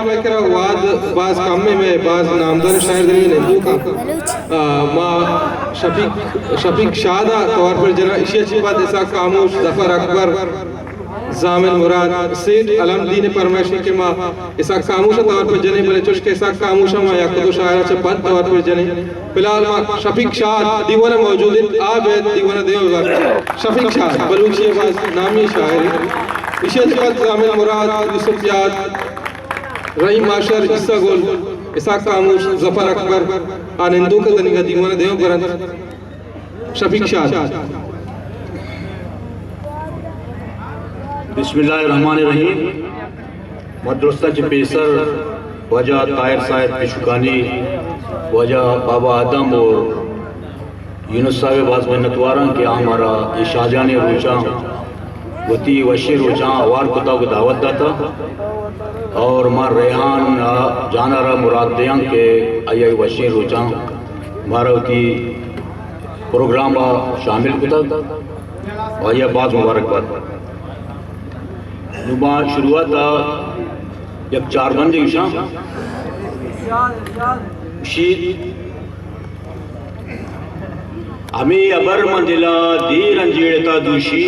مئے کرا وھد باز کم ایں، مئے باز نامدار شاعر دنیگا نندوک اَنت۔ آ، ما شفیق، شفیق شاد ءَ توار پر جناں، ایشی ءَ چہ پد اسحاق خاموش، ظفر اکبر، ضامن مراد، سیٹھ علمدین ءِ پرمائش اِنت کہ ما اسحاق خاموش ءَ توار پر جنیں، بلے چوش کہ اسحاق خاموش ءَ ما یک دو شاعر ءَ چہ پد توار پر جنیں۔ فی الحال ما شفیق شاد دیوان ءَ موجود اِنت، آ بیت دیوان ءَ دیم ءَ ببر۔ شفیق شاد بلوچی ءِ باز نامی شاعرے۔ ایشی ءَ چہ پد ضامن مراد، یوسف یاد، رحیم ماشر، عیسی گل، اسحاق خاموش، ظفر اکبر، آ نندوک ءَ دنیگا دیوان ءَ دیم ءَ ببر اَنت۔ شفیق شاد۔ بسم اللہ الرحمن الرحیم۔ ما درستاں چہ پیسر واجہ طاہر صاحب پشکانی، واجہ بابا آدم اور یونس صاحب ءِ باز منتواراں کہ آ مارا اے شاہجانیں روچاں، وتی وشیں روچاں ہوار کتا ءُ دعوت داتا اور ما ریحان جان ءَ را مراد دیاں کہ آئی ءَ اے وشیں روچاں مارا وتی پروگرام ءَ شامل کتگ۔ آئی ءَ باز مبارکباد۔ نوں ما شروعات ءَ یک چار بندے گوشاں۔ گوشیت، ہمے ہبر من دل ءَ دیراں جیڑتا دوشی،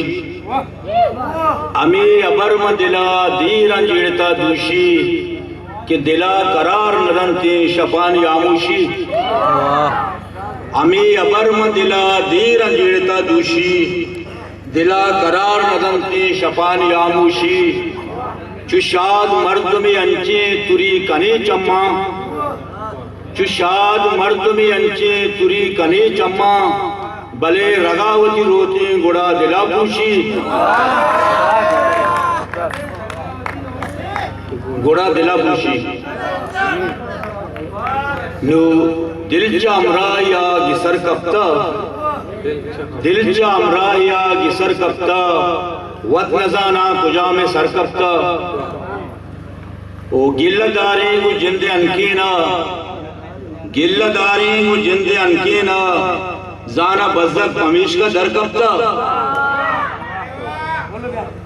ہمے ہبر من دل ءَ دیراں جیڑتا دوشی، کہ دل ءَ قرار نہ دنت اے شپانی ہاموشی۔ ہمے ہبر من دل ءَ دیراں جیڑتا دوشی، دل ءَ قرار نہ دنت اے شپانی ہاموشی۔ چو شاد مردمے انچیں تری کنے چماں، چو شاد مردمے انچیں تری کنے چماں، بلے رگا وتی روتیں گڑا دل ءَ پوشی، گڑا دل ءَ پوشی۔ نوں دل چہ ہمراہی ءَ گسر کپتہ، دل چہ ہمراہی ءَ گسر کپتہ، وت نزاناں کجامیں سر کپتہ۔ او گلہ داریں گوں جند ءِ ہنکین ءَ، گلہ داریں گوں جند ءِ ہنکین ءَ، زاناں بزگ پمیشکا در کپتہ۔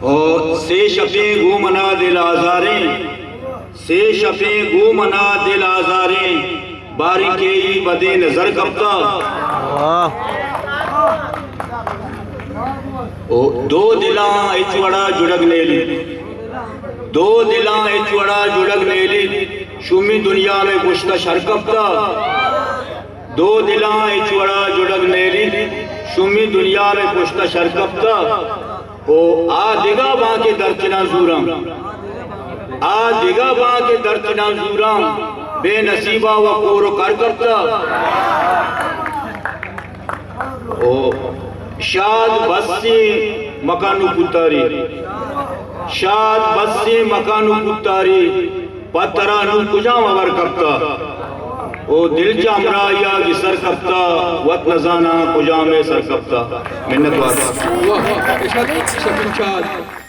او سے شپیں گوں منا دل آزاریں، سے شپیں گوں منا دل آزاریں، باری کئی بدیں نظر کپتہ۔ واہ۔ او دو دلاں ہچ وڑا جڑگ نیلی، دو دلاں ہچ وڑا جڑگ نیلی، شومی دنیا مئے پشتا شر کپتہ۔ دو دلاں ہچ وڑا جڑگ نیلی، شومی دنیا مئے پشتا شر کپتہ۔ او آ دگہ باں کہ درچناں زوراں، آ دگہ باں کہ درچناں زوراں، بے نصیبا و کور و کر کپتہ۔ او شاد بسیں مکان و کوتاری، شاد بسیں مکان و کوتاری، پہ ترا نوں کجام ہبر کپتہ؟ او دل چہ ہمراہیا گسر کپتہ، وت نزاناں کجامے سر کپتہ۔ منت وار۔ واہ، ارشاد شفیق شاد۔